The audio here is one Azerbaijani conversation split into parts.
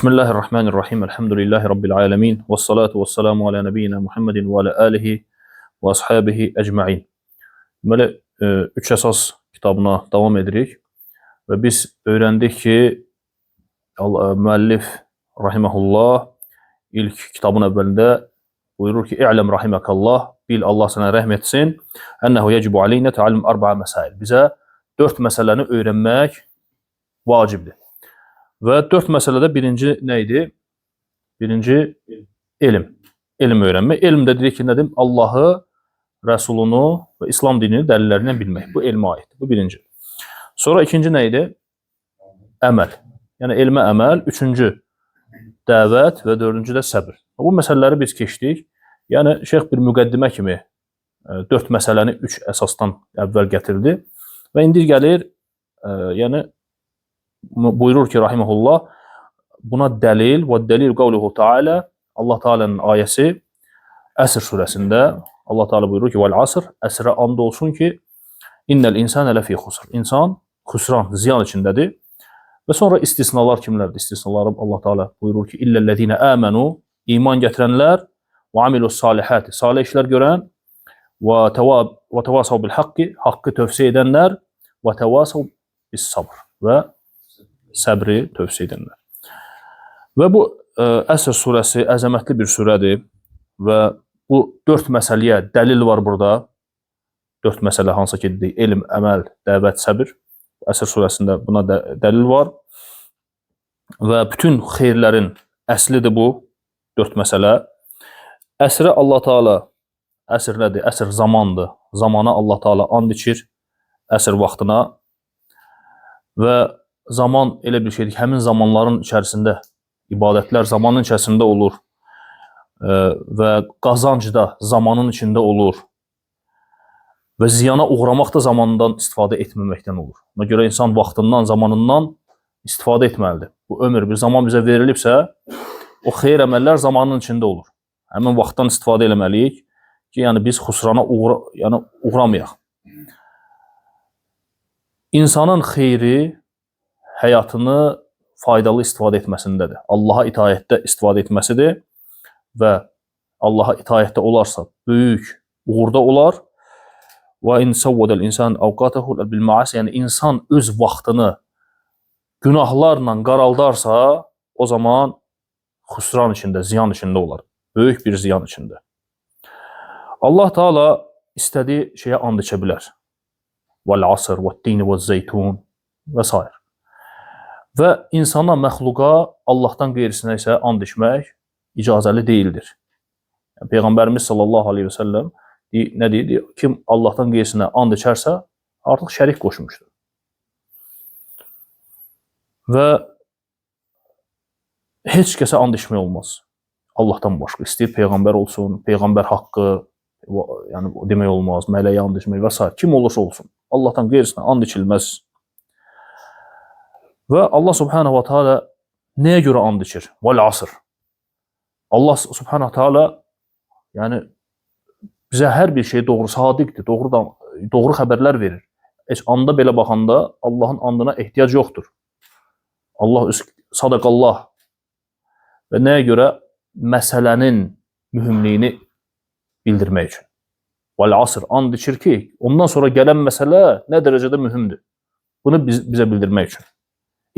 Bismillahirrahmanirrahim. Elhamdülillahi Rabbil alemin. Və salatu və selamu alə nəbiyyina Muhammedin və alə alihi və ashabihi ecmain. Deməli, üç əsas kitabına davam edirik. Və biz öyrəndik ki, müəllif rahimehullah ilk kitabın əvvəlində buyurur ki, İ'ləm rahiməkallah, bil Allah sənə rəhm etsin, ənəhu yecibu aleyna təallüm arba'a məsail. Bizə dörd məsələni öyrənmək vacibdir. Və dörd məsələdə birinci nə idi? Birinci elm. Elm öyrənmək. Elm də dedik ki, nədir? Allahı, Rəsulunu və İslam dinini dəlillərindən bilmək. Bu elmə aiddir. Bu birinci. Sonra ikinci nə idi? Əməl. Yəni elmə əməl. Üçüncü dəvət və dördüncü də səbir. Bu məsələləri biz keçdik. Yəni şeyx bir müqəddimə kimi dörd məsələni üç əsasdan əvvəl gətirdi. Və indi gəlir, yəni buyurur ki, rahimehullah, buna dəlil və dəlil qavluhu Teala, Allah Teala'nın ayəsi Əsr surəsində Allah Teala buyurur ki, vel asr, əsrə and olsun ki, innel insane lefî xusr. İnsan xüsran, ziyan içindədir. Və sonra istisnalar kimlərdir? İstisnaları Allah Teala buyurur ki, illellezine amenu, iman gətirənlər və amilus salihati, salih işlər görən və tevasav bil haqqi, haqqı tövsiyə edənlər və tevasav bis sabr və səbri tövsiyə edənlər. Və bu Əsr surəsi əzəmətli bir surədir və bu dörd məsələyə dəlil var burada. Dörd məsələ hansı ki dedik, elm, əməl, dəvət, səbir. Əsr surəsində buna dəlil var. Və bütün xeyirlərin əslidir bu dörd məsələ. Əsrə Allah Teala, əsr nədir? Əsr zamandır. Zamana Allah Teala and içir, əsr vaxtına və zaman elə bir şeydir ki, həmin zamanların içərisində ibadətlər zamanın içərisində olur və qazanc da zamanın içində olur və ziyana uğramaq da zamanından istifadə etməməkdən olur. Ona görə insan vaxtından, zamanından istifadə etməlidir. Bu ömür bir zaman bizə verilibsə, o xeyir əməllər zamanın içində olur. Həmin vaxtdan istifadə eləməliyik ki, yəni biz xüsrana uğramayaq. İnsanın xeyri həyatını faydalı istifadə etməsindədir. Allaha itaətdə istifadə etməsidir və Allaha itaətdə olarsa böyük uğurda olar. Və in savvadal insan awqatahu bil maasi, yəni insan öz vaxtını günahlarla qaraldarsa, o zaman xüsran içində, ziyan içində olar. Böyük bir ziyan içində. Allah Teala istədiyi şeyə and içə bilər. Vel asr və tin və zeytun və s. Və insana, məxluqa, Allahdan qeyrisinə isə and içmək icazəli deyildir. Yəni, Peyğəmbərimiz sallallahu aleyhi və səlləm nə deyir? Kim Allahdan qeyrisinə and içərsə, artıq şərik qoşmuşdur. Və heç kəsə and içmək olmaz. Allahdan başqa. İstəyir Peyğəmbər olsun, Peyğəmbər haqqı, yəni demək olmaz, mələyə and içmək və s. Kim olursa olsun, Allahdan qeyrisinə and içilməz. Və Allah subhanahu wa ta'ala nəyə görə and içir? Vel asr. Allah subhanahu wa ta'ala yəni bizə hər bir şey doğru, sadiqdir, doğru xəbərlər verir. Heç anda belə baxanda Allahın andına ehtiyac yoxdur. Allah sadaqallah. Və nəyə görə? Məsələnin mühümliyini bildirmək üçün. Vel asr and içir ki, ondan sonra gələn məsələ nə dərəcədə mühümdür. Bunu bizə bildirmək üçün.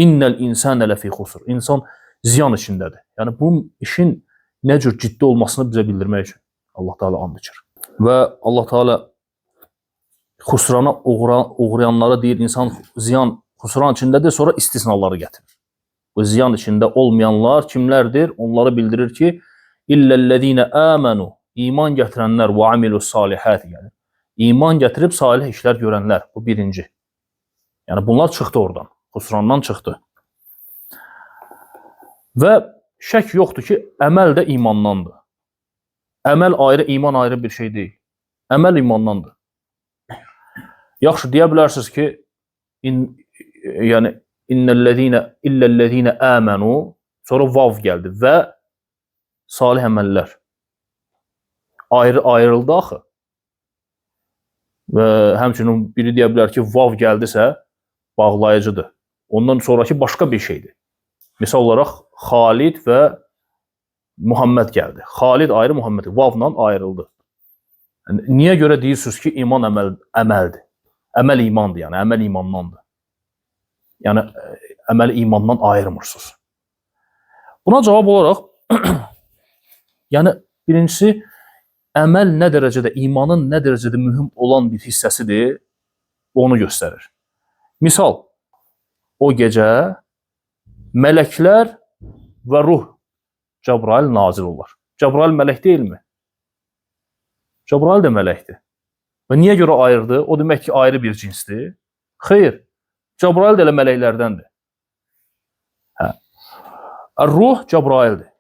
İnnel insane lefî xusr. İnsan ziyan içindədir. Yəni bu işin nə cür ciddi olmasını bizə bildirmək üçün Allah Teala and içir. Və Allah Teala xusrana uğrayanlara deyir, insan ziyan, xusran içindədir, sonra istisnaları gətirir. Bu ziyan içində olmayanlar kimlərdir? Onları bildirir ki, illellezine amenu, iman gətirənlər və amilus salihat, yəni iman gətirib salih işlər görənlər. Bu birinci. Yəni bunlar çıxdı oradan. Xüsrandan çıxdı. Və şək yoxdur ki, əməl də imandandır. Əməl ayrı, iman ayrı bir şey deyil. Əməl imandandır. Yaxşı, deyə bilərsiniz ki, yəni innellezine illellezine amenu, sonra vav gəldi və salih əməllər ayrı ayrıldı axı. Və həmçinin biri deyə bilər ki, vav gəldisə bağlayıcıdır. Ondan sonraki başqa bir şeydir. Misal olaraq Xalid və Muhammed gəldi. Xalid ayrı, Muhammed vavla ayrıldı. Yəni, niyə görə deyirsiniz ki, iman əməldir? Əməl imandır, yəni əməl imandandır. Yəni əməli imandan ayırmırsınız. Buna cavab olaraq, yəni birincisi, əməl nə dərəcədə, imanın nə dərəcədə mühüm olan bir hissəsidir, onu göstərir. Misal, o gecə mələklər və ruh Cəbrail nazil olar. Cəbrail mələk deyilmi? Cəbrail də mələkdir. Və niyə görə ayırdı? O demək ki, ayrı bir cinsdir. Xeyr, Cəbrail də elə mələklərdəndir. Hə. Ruh Cəbraildir.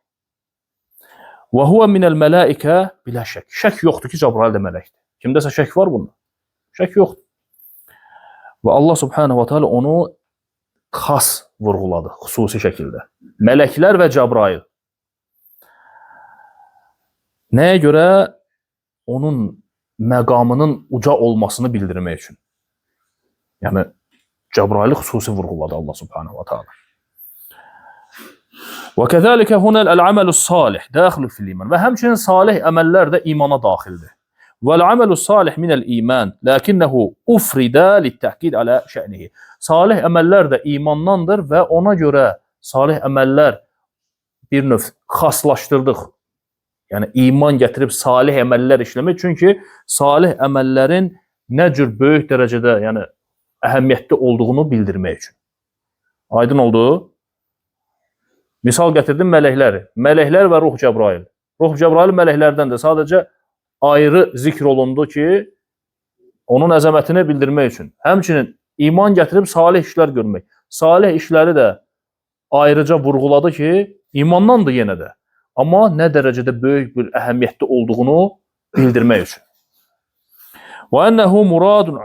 Və huve minəl mələikə bilə şək. Şək yoxdur ki, Cəbrail də mələkdir. Kimdəsə şək var bunda? Şək yoxdur. Və Allah subhanahu wa ta'ala onu xas vurğuladı, xüsusi şəkildə. Mələklər və Cəbrail. Nəyə görə? Onun məqamının uca olmasını bildirmək üçün. Yəni, Cəbraili xüsusi vurğuladı Allah subhanahu wa ta'ala. Və kəzəlikə hunəl əl-əməlu salih daxilu fil iman. Və həmçinin salih əməllər də imana daxildir. Vəl-əməlu salih minəl iman, lakinnehu ufridə lit-təhkid alə şə'nihi. Salih əməllər də imandandır və ona görə salih əməllər bir növ xaslaşdırdıq. Yəni, iman gətirib salih əməllər işləmək. Çünki salih əməllərin nə cür böyük dərəcədə, yəni əhəmiyyətli olduğunu bildirmək üçün. Aydın oldu? Misal gətirdim mələkləri. Mələklər və ruh Cəbrail. Ruh Cəbrail mələklərdəndir. Sadəcə ayrı zikr olundu ki, onun əzəmətini bildirmək üçün. Həmçinin iman gətirib salih işlər görmək. Salih işləri də ayrıca vurğuladı ki, imandandır yenə də. Amma nə dərəcədə böyük bir əhəmiyyətli olduğunu bildirmək üçün. Və ənəhu muradun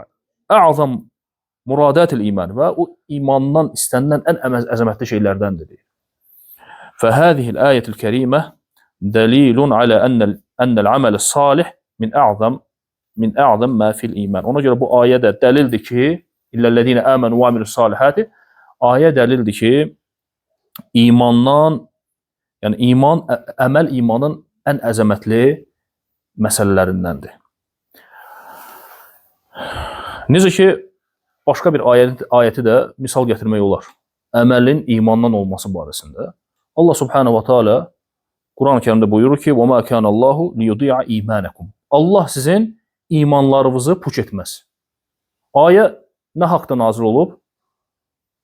ə'zam muradatil iman. Və o imandan istənilən ən əzəmətli şeylərdəndir. Fəhəzihil ayətil kərimə dəlilun alə ənəl əməl salih min ə'zam mə fil iman. Ona görə bu ayə də dəlildir ki, illəl-ləzinə əmənu və amilus salihəti, ayə dəlildir ki, imandan, yəni iman, əməl imanın ən əzəmətli məsələlərindəndir. Necə ki, başqa bir ayəti də misal gətirmək olar. Əməlin imandan olması barəsində. Allah subhanahu wa ta'ala Quran-ı Kərimdə buyurur ki, وَمَا كَانَ اللّٰهُ لِيُضِيعَ إِيمَانَكُمْ. Allah sizin imanlarınızı puç etməz. Ayə nə haqda nazil olub?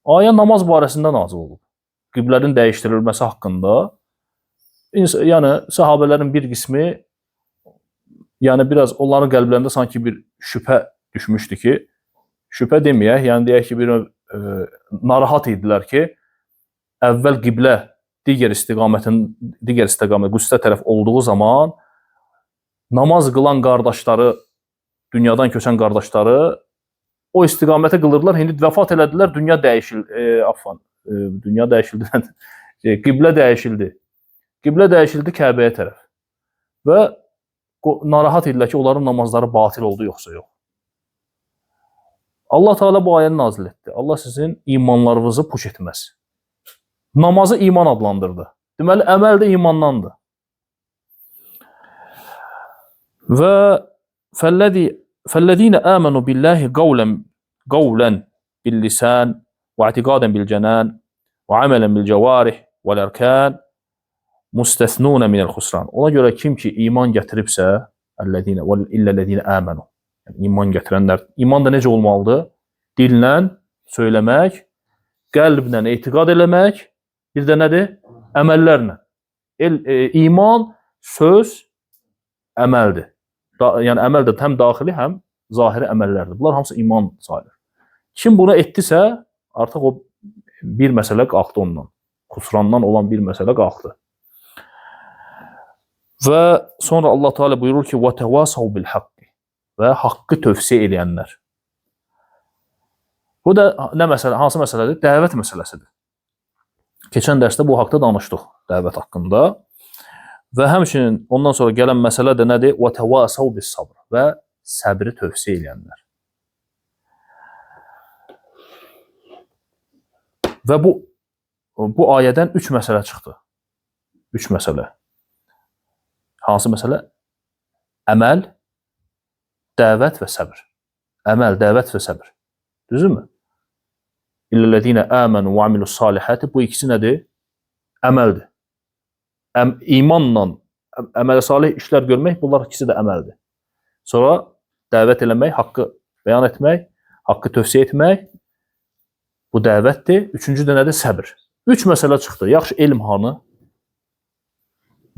Ayə namaz barəsində nazil olub. Qiblənin dəyişdirilməsi haqqında, yəni səhabələrin bir qismi, yəni biraz onların qəlblərində sanki bir şübhə düşmüşdü ki, şübhə deməyək, yəni deyək ki, bir narahat idilər ki, əvvəl qiblə digər istiqamət Qüdsə tərəf olduğu zaman namaz qılan qardaşları, dünyadan köçən qardaşları o istiqamətə qılırdılar. İndi vəfat elədilər, dünya dəyişildi, dünya dəyişildi, qiblə dəyişildi. Qiblə dəyişildi Kəbəyə tərəf. Və narahat idilər ki, onların namazları batil oldu yoxsa yox. Allah Teala bu ayəni nazil etdi. Allah sizin imanlarınızı puç etməz. Namazı iman adlandırdı. Deməli, əməl də imandandır. Və fəllezine amenu billahi qawlan bil lisan və i'tiqadan bil canan və amelen bil cavarih vel erkan mustesnun minel xusran. Ona görə kim ki iman gətiribsə, ellezine və illellezine amenu. Yəni, iman gətirənlər, iman da necə olmalıdır? Dillə söyləmək, qəlblə etiqad eləmək, bir də nədir? Əməllərlə. İman, söz, əməldir. Yəni əməl də həm daxili, həm zahiri əməllərdir. Bunlar hamısı iman sayılır. Kim bunu etdisə, artıq o bir məsələ qalxdı ondan. Xusrandan olan bir məsələ qalxdı. Və sonra Allah Teala buyurur ki: "Və təvasav bil haqq." Və haqqı tövsiyə eləyənlər. Bu da nə məsələ, hansı məsələdir? Dəvət məsələsidir. Keçən dərsdə bu haqda danışdıq, dəvət haqqında. Və həmçinin ondan sonra gələn məsələ də nədir? Və təvasav bis sabr. Və səbri tövsiyə eləyənlər. Və bu Bu ayədən 3 məsələ çıxdı. 3 məsələ. Hansı məsələ? Əməl, dəvət və səbir. Əməl, dəvət və səbir. Düzdürmü? İllellezine amenu ve amilus salihati, bu ikisi nədir? Əməldir. İmanla əməl-i salih işlər görmək, bunlar ikisi də əməldir. Sonra dəvət eləmək, haqqı bəyan etmək, haqqı tövsiyə etmək, bu dəvətdir. Üçüncü də nədir? Səbir. 3 məsələ çıxdı. Yaxşı, elm hanı?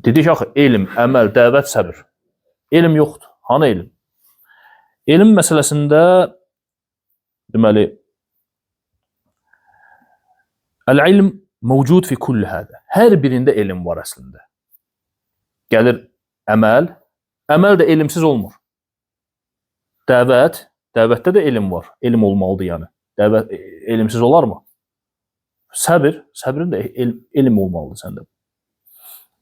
Dedik axı, elm, əməl, dəvət, səbir. Elm yoxdur. Hanı elm? Elm məsələsində deməli, əl-ilm mövcud fi kulli hədə. Hər birində elm var əslində. Gəlir əməl, əməl də elmsiz olmur. Dəvət, dəvətdə də elm var. Elm olmalıdır yəni. Dəvət elmsiz olarmı? Səbir, səbrin də elm olmalıdır səndə.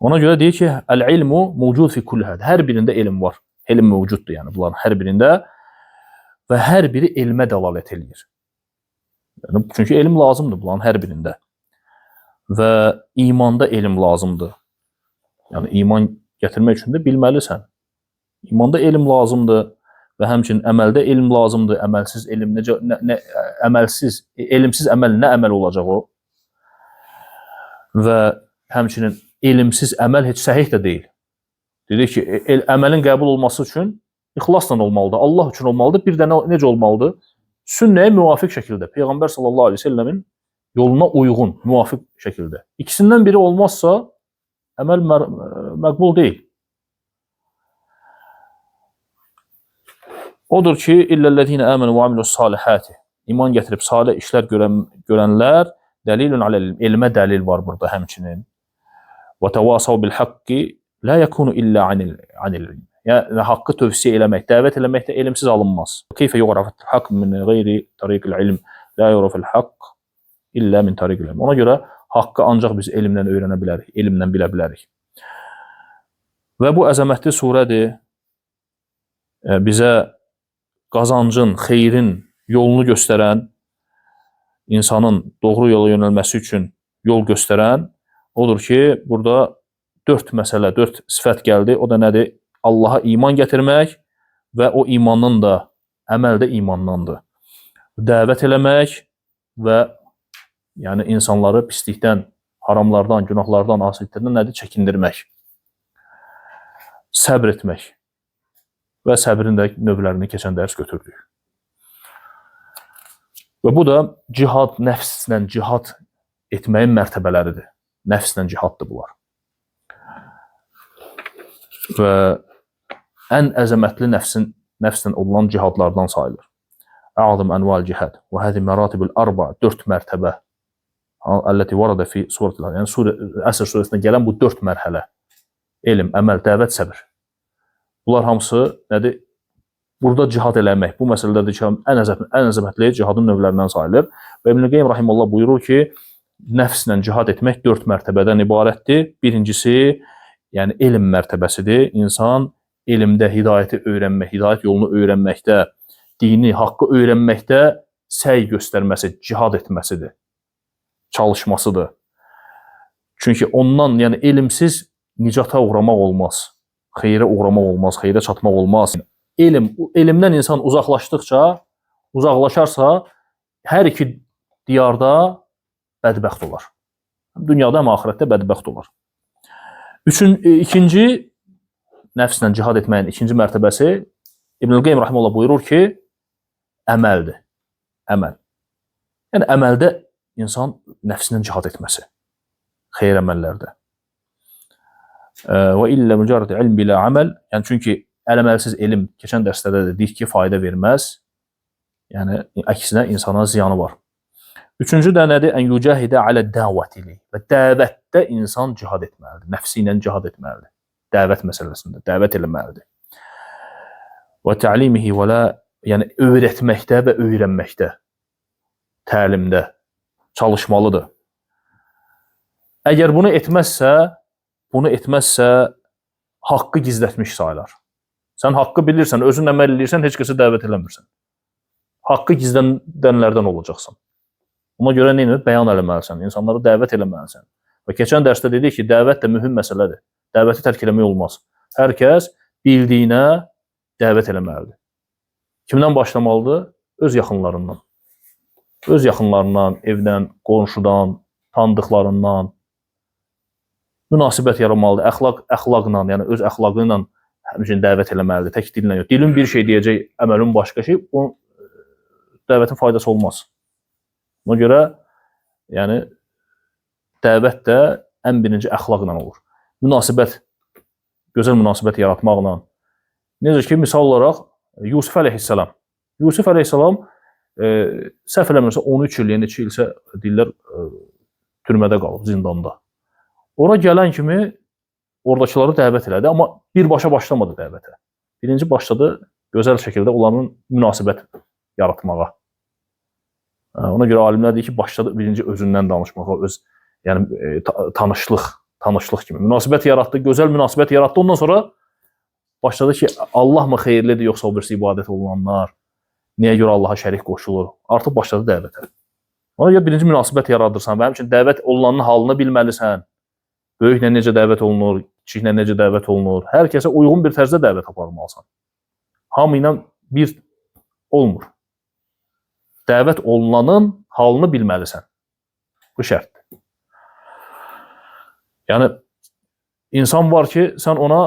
Ona görə deyir ki, əl-ilmu mövcud fi kulli hədə. Hər birində elm var. Elm mövcuddur yəni bunların hər birində və hər biri elmə dəlalət eləyir. Yəni, çünki elm lazımdır bunların hər birində. Və imanda elm lazımdır. Yəni iman gətirmək üçün də bilməlisən. İmanda elm lazımdır və həmçinin əməldə elm lazımdır. Əməlsiz elm necə əməlsiz, elmsiz əməl nə əməl olacaq o? Və həmçinin elmsiz əməl heç səhih də deyil. Dedik ki, əməlin qəbul olması üçün ixlasla olmalıdır, Allah üçün olmalıdır. Bir də necə olmalıdır? Sünnəyə müvafiq şəkildə, Peyğəmbər sallallahu əleyhi və səlləmin yoluna uyğun, müvafiq şəkildə. İkisindən biri olmazsa əməl məqbul deyil. Odur ki, illellezine amenu ve amilus salihati. İman gətirib salih işlər görənlər dəlilun aləl ilm. Elmə dəlil var burada həmçinin. Və təvasav bil haqqi la yekunu illa anil ilm. Yəni haqqı tövsiyə eləmək, dəvət eləmək də elmsiz alınmaz. Keyfə yu'raful haqq min qeyri tariqil ilm. La yu'raful haqq illə min tariqil ilm. Ona görə haqqı ancaq biz elmdən öyrənə bilərik, elmdən bilə bilərik. Və bu əzəmətli surədir. Bizə qazancın, xeyrin yolunu göstərən, insanın doğru yola yönəlməsi üçün yol göstərən odur ki, burada 4 məsələ, 4 sifət gəldi. O da nədir? Allaha iman gətirmək və o imanın da, əməl də imandandır. Dəvət eləmək və yəni insanları pislikdən, haramlardan, günahlardan, asiliklərdən nədir? Çəkindirmək. Səbr etmək. Və səbrin də növlərini keçən dərs götürdük. Və bu da cihad, nəfslə cihad etməyin mərtəbələridir. Nəfslə cihaddır bunlar. Və ən əzəmətli nəfslə olunan cihadlardan sayılır. A'zam enval cihad və həzi məratibul arba, 4 mərtəbə. Əlləti varada fi surətil, yəni Əsr surəsində gələn bu 4 mərhələ. Elm, əməl, dəvət, səbir. Bunlar hamısı nədir? Burada cihad eləmək. Bu məsələdə ki, ən əzəmətli cihadın növlərindən sayılır. Və İbn-i Qeym rahimehullah buyurur ki, nəfslə cihad etmək 4 mərtəbədən ibarətdir. Birincisi, yəni elm mərtəbəsidir. İnsan elmdə hidayəti öyrənmək, hidayət yolunu öyrənməkdə, dini, haqqı öyrənməkdə səy göstərməsi, cihad etməsidir, çalışmasıdır. Çünki ondan, yəni elmsiz nicata uğramaq olmaz, xeyrə uğramaq olmaz, xeyrə çatmaq olmaz. Elmdən insan uzaqlaşdıqca, uzaqlaşarsa, hər iki diyarda bədbəxt olar. Həm dünyada, həm axirətdə bədbəxt olar. İkinci, nəfslə cihad etməyin ikinci mərtəbəsi, İbnül Qeym rahimehullah buyurur ki, əməldir. Əməl. Yəni, əməldə insan nəfsindən cihad etməsi, xeyir əməllərdə. Və illə mücərrəd ilm bilə əməl, yəni çünki əməl-əməlsiz elm, keçən dərslərdə də dedik ki, fayda verməz. Yəni, əksinə insana ziyanı var. Üçüncü də nədir? Ən yücahidə alə dəvətili. Və dəvətdə insan cihad etməlidir. Nəfsi ilə cihad etməlidir. Dəvət məsələsində, dəvət eləməlidir. Və tə'limihi və la, yəni öyrətməkdə və öyrənməkdə, təlimdə çalışmalıdır. Əgər bunu etməzsə, haqqı gizlətmiş sayılar. Sən haqqı bilirsən, özün əməl eləyirsən, heç kəsə dəvət eləmirsən. Haqqı gizlədənlərdən olacaqsan. Ona görə nə etməli? Bəyan eləməlisən, insanları dəvət eləməlisən. Və keçən dərsdə dedik ki, dəvət də mühüm məsələdir. Dəvəti tərk eləmək olmaz. Hər kəs bildiyinə dəvət eləməlidir. Kimdən başlamalıdır? Öz yaxınlarından. Öz yaxınlarından, evdən, qonşudan, tanıdıqlarından münasibət yaranmalıdır. Əxlaqla, yəni öz əxlaqı ilə həmçinin dəvət eləməlidir. Tək dillə yox. Dilin bir şey deyəcək, əməlin başqa şey, o dəvətin faydası olmaz. Ona görə, yəni dəvət də ən birinci əxlaqla olur. Münasibət, gözəl münasibət yaratmaqla. Necə ki, misal olaraq Yusuf əleyhissalam. Yusuf əleyhissalam səhv eləmirəmsə 13 il, yəni 2 ilsə deyirlər türmədə qalıb, zindanda. Ora gələn kimi oradakıları dəvət elədi, amma birbaşa başlamadı dəvətə. Birinci başladı gözəl şəkildə onların münasibət yaratmağa. Ona görə alimlər deyir ki, başladı birinci özündən danışmağa, öz yəni tanışlıq kimi münasibət yaratdı, gözəl münasibət yaratdı. Ondan sonra başladı ki, Allah mı xeyirlidir yoxsa o birisi ibadət olunanlar? Niyə görə Allaha şərik qoşulur? Artıq başladı dəvətə. Ona görə birinci münasibət yaradırsan və həmçinin dəvət olunanın halını bilməlisən. Böyüklə necə dəvət olunur, kiçiklə necə dəvət olunur. Hər kəsə uyğun bir tərzdə dəvət aparmalısan. Hamı ilə bir olmur. Dəvət olunanın halını bilməlisən. Bu şərtdir. Yəni, insan var ki, sən ona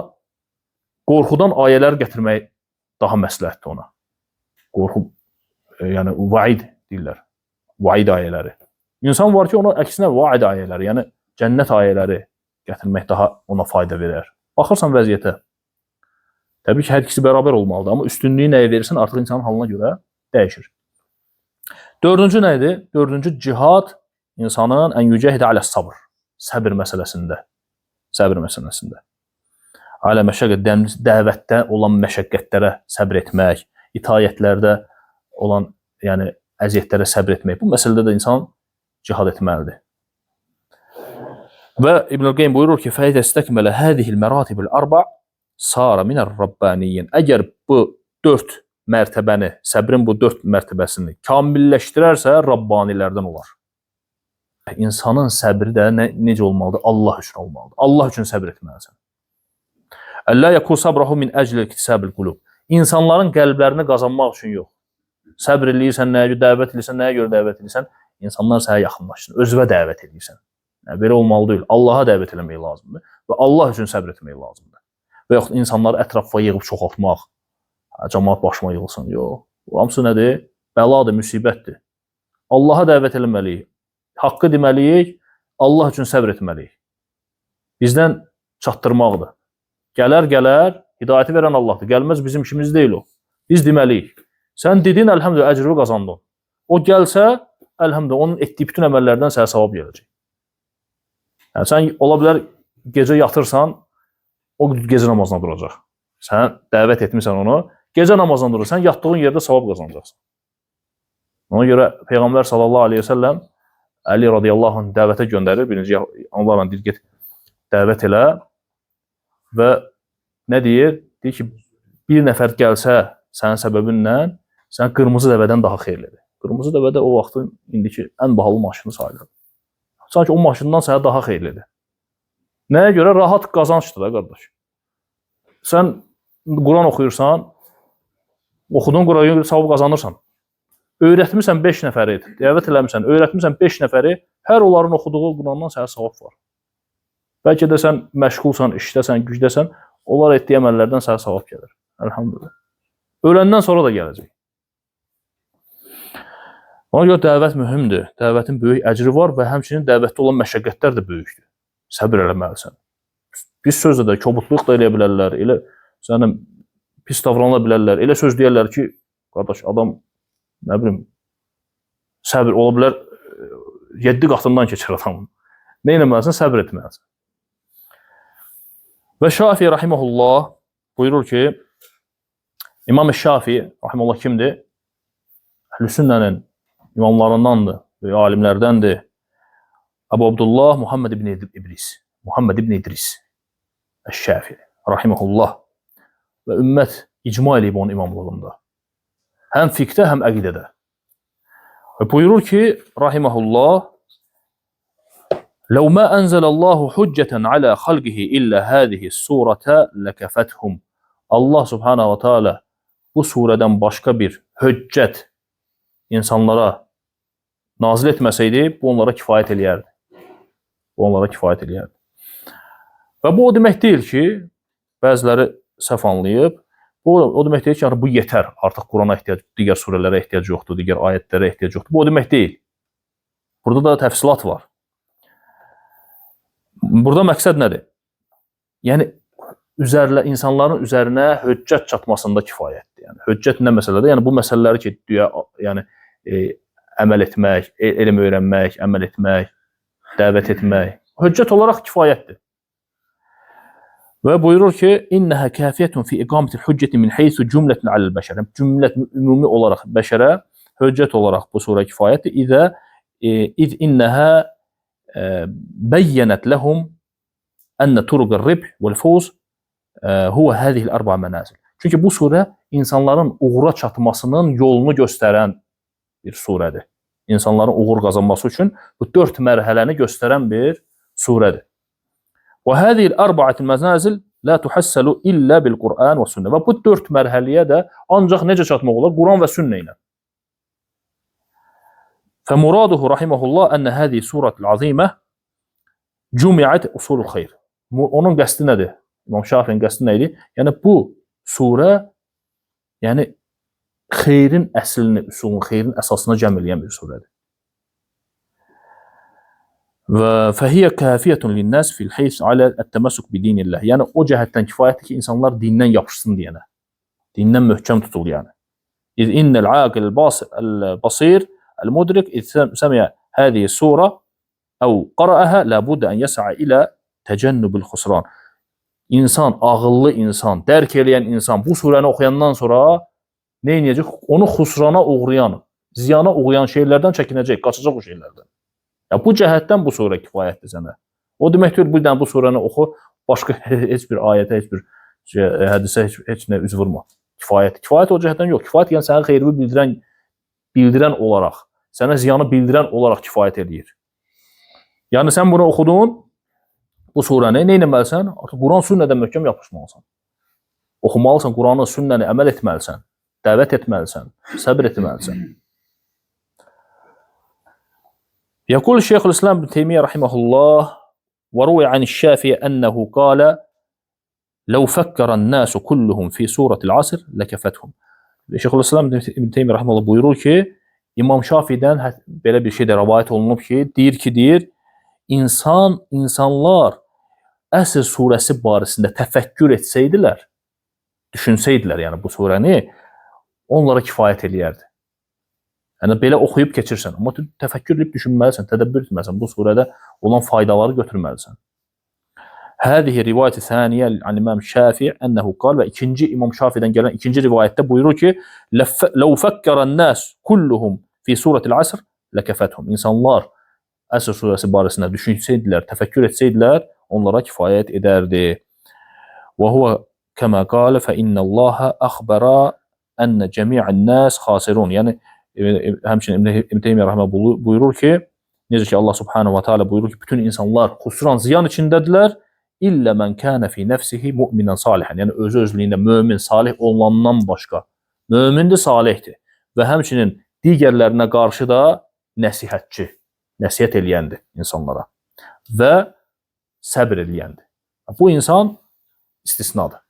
qorxudan ayələr gətirmək daha məsləhətdir ona. Qorxu, yəni vaid deyirlər. Vaid ayələri. İnsan var ki, ona əksinə vaid ayələri, yəni cənnət ayələri gətirmək daha ona fayda verər. Baxırsan vəziyyətə. Təbii ki, hər ikisi bərabər olmalıdır, amma üstünlüyü nəyə verirsən, artıq insanın halına görə dəyişir. Dördüncü nə idi? Dördüncü cihad insanın ən yücəhidə alə sabr. Səbir məsələsində. Səbir məsələsində. Alə məşəqqət, dəvətdə olan məşəqqətlərə səbr etmək, itaətlərdə olan, yəni əziyyətlərə səbr etmək. Bu məsələdə də insan cihad etməlidir. Və İbnül-Qeym buyurur ki, فَاِذَا اسْتَكْمَلَ هَذِهِ الْمَرَاتِبِ الْأَرْبَعِ سَارَ مِنَ الرَّبَّانِيِّينَ. Əgər bu dörd mərtəbəni, səbrin bu dörd mərtəbəsini kamilləşdirərsə, Rabbanilərdən olar. İnsanın səbri də necə olmalıdır? Allah üçün olmalıdır. Allah üçün səbr etməlisən. Əllə yəkun sabrahu min əcli iktisabil qulub. İnsanların qəlblərini qazanmaq üçün yox. Səbr eləyirsən, nəyə görə dəvət eləyirsən, nəyə görə dəvət eləyirsən? İnsanlar sənə yaxınlaşsın, özünə dəvət eləyirsən. Yəni, belə olmalı deyil. Allaha dəvət eləmək lazımdır və Allah üçün səbr etmək lazımdır. Və yaxud insanları ətrafa yığıb çoxaltmaq, cəmaat başıma yığılsın. Yox. Bu hamısı nədir? Bəladır, müsibətdir. Allaha dəvət eləməliyik. Haqqı deməliyik, Allah üçün səbr etməliyik. Bizdən çatdırmaqdır. Gələr, gələr, hidayəti verən Allahdır. Gəlməz bizim işimiz deyil o. Biz deməliyik. Sən dedin, əlhəmdülillah, əcri qazandın. O gəlsə, əlhəmdülillah, onun etdiyi bütün əməllərdən sənə savab gələcək. Yəni, sən ola bilər, gecə yatırsan, o gecə namazına duracaq. Sən dəvət etmirsən onu, gecə namazına durur. Sən yatdığın yerdə savab qazanacaqsan. Ona görə Peyğəmbər sallallahu aleyhi ve səlləm Əli radiyallahu anh dəvətə göndərir. Birinci onlarla deyir, get dəvət elə və nə deyir? Deyir ki, bir nəfər gəlsə sənin səbəbinlə, sən qırmızı dəvədən daha xeyirlidir. Qırmızı dəvə də o vaxtın indiki ən bahalı maşını sayılır. Sanki o maşından sənə daha xeyirlidir. Nəyə görə? Rahat qazancdır da, qardaş. Sən Quran oxuyursan, oxuduğun Qurana görə savab qazanırsan. Öyrətmirsən 5 nəfəri, dəvət eləmirsən, öyrətmirsən 5 nəfəri, hər onların oxuduğu Qurandan sənə savab var. Bəlkə də sən məşğulsan, işdəsən, gücdəsən, onlar etdiyi əməllərdən sənə savab gəlir. Elhamdülillah. Öləndən sonra da gələcək. Ona görə dəvət mühümdür. Dəvətin böyük əcri var və həmçinin dəvətdə olan məşəqqətlər də böyükdür. Səbr eləməlisən. Pis sözlə də, kobudluq da eləyə bilərlər, elə sənə pis davrana bilərlər, elə söz deyərlər ki, qardaş, adam, nə bilim, səbr ola bilər, 7 qatından keçir adamın. Nə eləməlisən? Səbr etməlisən. Və Şafii rahimehullah buyurur ki, İmam Şafii rahimehullah kimdir? Əhl-i Sünnənin imamlarındandır, böyük alimlərdəndir. Əbu Abdullah Muhammed ibn İdris. Muhammed ibn İdris Əş-Şafii rahimehullah. Və ümmət icma eləyib onun imamlığında. Həm fiqhdə, həm əqidədə. Və buyurur ki, rahimehullah, "Ləv mə ənzəlallahu hüccətən alə xalqihi illə hadihi surətə ləkəfəthum." Allah Subhanahu ve Teala bu surədən başqa bir hüccət insanlara nazil etməsəydi, bu onlara kifayət eləyərdi. Bu onlara kifayət eləyərdi. Və bu o demək deyil ki, bəziləri səhv anlayıb, bu o demək deyil ki, yəni bu yetər, artıq Qurana ehtiyac, digər surələrə ehtiyac yoxdur, digər ayətlərə ehtiyac yoxdur. Bu o demək deyil. Burada da təfsilat var. Burada məqsəd nədir? Yəni insanların üzərinə hüccət çatmasında kifayətdir. Yəni hüccət nə məsələdə? Yəni bu məsələləri ki, düyə, yəni əməl etmək, elm öyrənmək, əməl etmək, dəvət etmək, hüccət olaraq kifayətdir. Və buyurur ki, innəhə kafiyyətun fi iqamətil hüccəti min heysu cümlətun aləl bəşər. Cümlət ümumi olaraq bəşərə hüccət olaraq bu surə kifayətdir. İz innəhə bəyyənət ləhum ənə turuqər ribh vəl-fuz huve hədihil ərba mənazil. Çünki bu surə insanların uğura çatmasının yolunu göstərən bir surədir. İnsanların uğur qazanması üçün bu 4 mərhələni göstərən bir surədir. Və hədihil ərba'atil mənazil la tuhəssəlu illə bil Qur'an və sünnə. Və bu 4 mərhələyə də ancaq necə çatmaq olar? Quran və sünnə ilə. Fəmuraduhu rahimehullah ənə hədihi surətil azimə cümiət usulul xeyr. Onun qəsdi nədir? İmam Şafinin qəsdi nə idi? Yəni bu surə, yəni xeyrin əslini, üsulun, xeyrin əsasını cəm eləyən bir surədir. Və fəhiyyə kafiyyətun linnas fil heys alə ət-təməssuk bi dinillah. Yəni o cəhətdən kifayətdir ki, insanlar dindən yapışsın deyənə. Dindən möhkəm tutul yəni. İz innel aqil basir el-mudrik iz semi'a hadihi sura əv qara'aha la budda en yes'a ilə təcənnübül xusran. İnsan, ağıllı insan, dərk eləyən insan bu surəni oxuyandan sonra nə edəcək? Onu xusrana uğrayan, ziyana uğrayan şeylərdən çəkinəcək, qaçacaq o şeylərdən. Ya bu cəhətdən bu surə kifayətdir sənə. O demək deyil, bir dənə bu surəni oxu, başqa heç bir ayətə, heç bir hədisə, heç nə üz vurma. Kifayət. Kifayət o cəhətdən yox. Kifayət yəni sənə xeyri bildirən olaraq, sənə ziyanı bildirən olaraq kifayət eləyir. Yəni sən bunu oxudun, bu surəni nə etməlisən? Artıq Quran sünnədən möhkəm yapışmalısan. Oxumalısan Quranı, sünnəni, əməl etməlisən, dəvət etməlisən, səbr etməlisən. Yaqul Şeyxülislam İbn Teymiyyə rahimehullah və ruwiya an-Şafi'i ennehu qala لو فكر الناس kulluhum fi suratil asr lekefethum. Şeyxülislam İbn Teymiyyə rahimehullah buyurur ki, İmam Şafiidən belə bir şey də rivayət olunub ki, deyir, insanlar Əsr surəsi barəsində təfəkkür etsəydilər, düşünsəydilər, yəni bu surəni, onlara kifayət eləyərdi. Yəni belə oxuyub keçirsən, amma təfəkkür edib düşünməlisən, tədəbbür etməlisən, bu surədə olan faydaları götürməlisən. Hədihi rivayəti thaniyə an İmam Şafii ennehu qal və ikinci İmam Şafiidən gələn ikinci rivayətdə buyurur ki, "Ləv fəkkərən-nas kulluhum fi suratil asr lekefethum." İnsanlar Əsr surəsi barəsində düşünsəydilər, təfəkkür etsəydilər, onlara kifayət edərdi. Və huve kəmə qalə fə innallaha əxbəra enne cəmi'ən-nas xasirun. Yəni həmçinin İbn Teymiyyə rahimehullah buyurur ki, necə ki Allah Subhanahu va Taala buyurur ki, bütün insanlar xusran, ziyan içindədirlər. İllə mən kənə fi nəfsihi mu'minən salihən. Yəni özü özlüyündə mömin, salih olandan başqa. Mömindir, salihdir. Və həmçinin digərlərinə qarşı da nəsihətçi, nəsihət eləyəndir insanlara və səbr eləyəndir. Bu insan istisnadır.